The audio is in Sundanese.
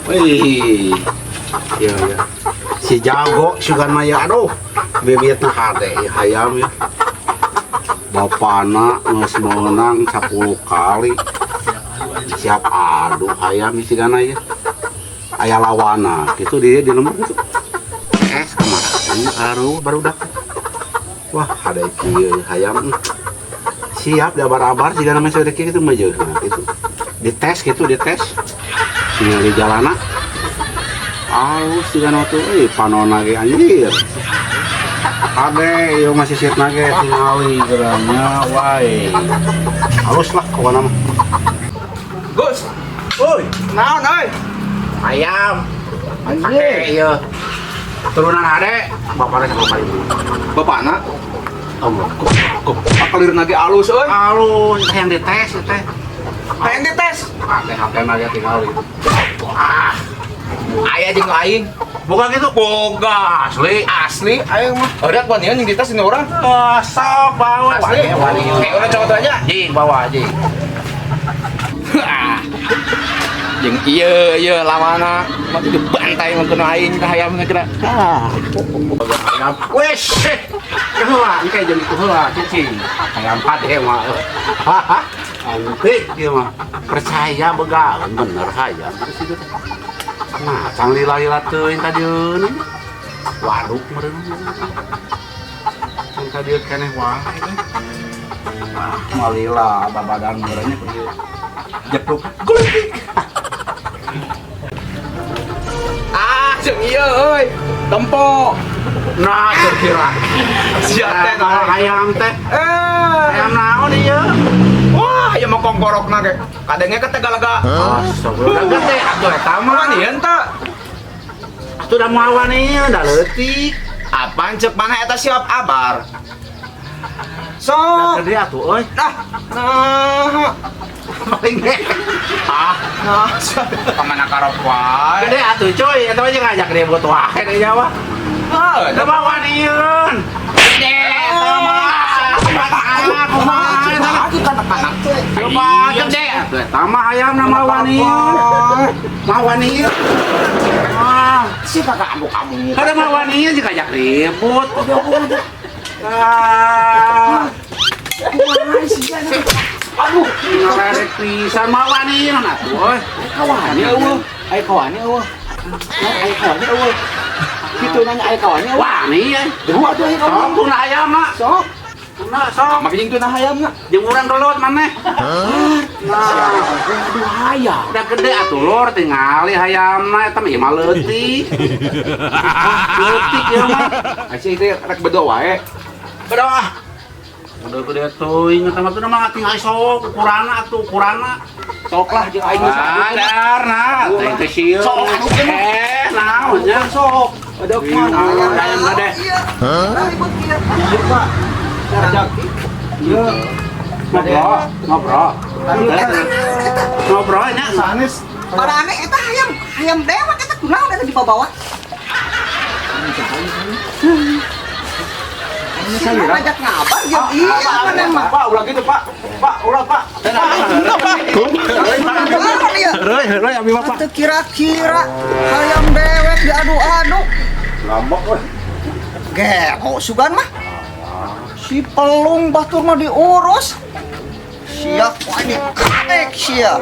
Wih. Iya ya. Si jago sugan mah ya, aduh. Bibitna hade ya hayam ya. Bapana geus meunang 10 kali. Siap adu hayam sigana ya. Aya lawana gitu dia di nomor gitu. Kemarin aruh barudak. Wah, hade kieu hayam. Siap diabar-abar sigana mah saeutik kieu gitu mah jeuh gitu. Dites gitu, dites. Tinggal di jalana. Alus sigana tuh, euy, panona ge anjir. Ade, ieu masih sitna ge tingali gerangnya, wae. Halus lah pokona mah. Gus, Oi, naon euy? Ayam. Anjir, ieu. Turunan ade, bapakna 10 kali. Bapakna Allah, kok akalirna ge alus euy. Alus yang dites teh. Hayang dites. Ade hatena ge tingali. Wah, Aya jeung aing. Bukan gitu. Boga. Asli. Asli aing mah. Udah wanian yang dites ini orang. Ah, sok bawa. Asli. Wani, wani. Kayak orang cowok aja. Jing, bawa jing. Ah. Jeung ieu ieu lawana mah dibantai mah kudu aing ka hayam geura. Ah. Ayam. Wes. Heula, engke jeung itu heula cicing. Hayam pade mah. Antik ieu mah. Percaya begal bener hayam terus itu teh. Nah, cang lila-lila teuing ka dieu. Waduk meureun. Cang ka dieu keneh wae teh. Ah, malila babadan meureunnya ku dieu. Jepluk gultik. Ah, jeung ieu euy. Tempo. Nah, kira. Siap teh Nah, hayam teh. Eh. Hayam naon ieu? Wah, ieu mah kongkorokna ge. Kadangnya ke Tegalaga. Astagfirullah. Gede atuh eta mah. Wanian teh? Atuh da moal wanian da leutik. Apaan cek mana eta siap abar? Da Sok. gede atuh euy. Nah, nah, Paling ge. ah, nah, siap. Kemana karep wae? Gede atuh cuy, eta mah jeung ngajak ribut wae di Jawa. Ah, Da moal wanian. Gede eta mah. Ah, kumaha eta mah? Coba gede atuh eta mah hayamna moal wanian. Moal wanian. Ah, Si kakak kamu kamu. kada moal wanian jeung ngajak ribut. Ah. Aduh, Ngelerek pisan moal wanian atuh euy. Kawani eueuh. Aya kawani eueuh. Aya kawani eueuh. Kitu nanya aya kawani eueuh. Wani euy. Dua atuh aya Sok kawani. tuna hayamna. Sok. Tuna sok. Make jeung tuna hayamna. Jeung urang gelut maneh. Nah, Aduh hayam. udah gede atuh lur tingali hayamna eta mah ieu mah leutik. Leutik ieu mah. Ai teh rek bedo wae. Bedo ah. Udah gede teuing eta mah tuh mah tinggal sok ukuranna atuh ukuranna. Sok lah jeung aing geus Ah, dar nah, teh teh sieun. Sok, atuh, teh mah. Eh, naon nya? Sok. Ada Iya, hayam gede. Iya. Ribut ieu. Iya, Pak. Ajak. Iya. Ngobrol, ngobrol. Ngobrol nya. Sanes. Parane eta hayam, hayam dewek eta kunaon eta dibawa-bawa? Sia ngajak ngabar jeung ieu maneh mah. Pak, ulah gitu, Pak. Pak, ulah, Pak. Pak. Kunaon ieu? Heureuy, heureuy abi mah, Pak. Teu kira-kira hayam dewek diadu-adu. Ngambek we. Gelo sugan mah. Si pelung batur mah diurus. Sia wah ini kadek sia.